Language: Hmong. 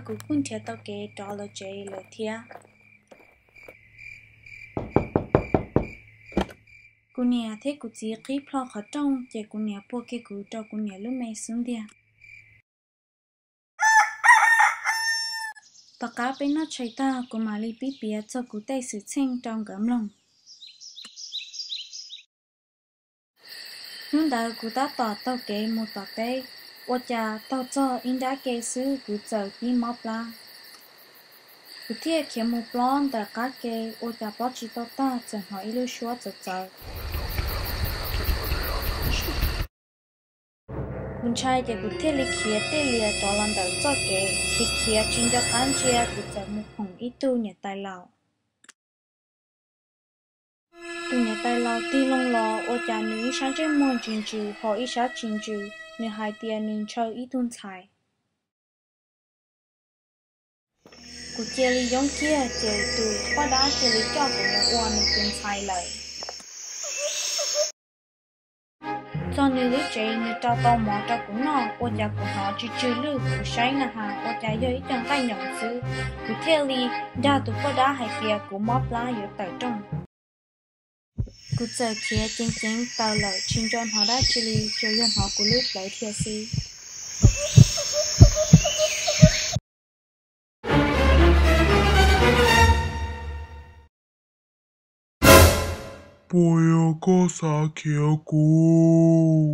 kuv kuj nrhiav tau kev rov los tsev lawm thiab. Kuv niam thiab kuv txiv qhib plho qhov rooj ces kuv niam puag kiag kuv rau kuv niam lub me xub ntiag. Tom qab peb noj tshais tag kuv mam li pib piav txog kuv tej xwm txheej rau nkawd mloog. Hnub ntawd kuv tab tom taug kev mus tom teb, ua cas taug txog ib nrab ke xwb kuv txawm pib mob plab. Kuv thiaj khiav mus plob ntawm qab ke, ua cas plob tsis tau tag txawm hnov ib lub suab txawv txawv. Kuv ntshai ces kuv thiaj li khiav tij lias rov los ntawm txoj kev, khiav khiav tsis nco qab ntsia kuv txawm mus phoom ib tug niam tais laus. Tus niam tais laus tig loo los ua cas nws ib sab ntsej muag ntsws ntsws ho ib sab tsis ntsws, nws hais tias nws ntshaw ib tug ntxhais. Kuv cia li yoob kiag ces tus poj dab cia li coj kuv mus ua nws tus ntxhais lawm. Txog nws lub tsev nws rau tau mov rau kuv noj, ua cas kuv hnov tsw tsw lwj, kuv saib na has ua cas yog ib co nqaij nyoos xwb. Kuv thiaj li dag tus poj dab hais tias kuv mob plab yuav tawm rooj. Kuv txawm khiav ceev ceev taws lawm tsis nco hnov dab tsi li, tsuas yog hnov kuv lub plawv dhia xwb. Puas yog koj xav khiav kuv?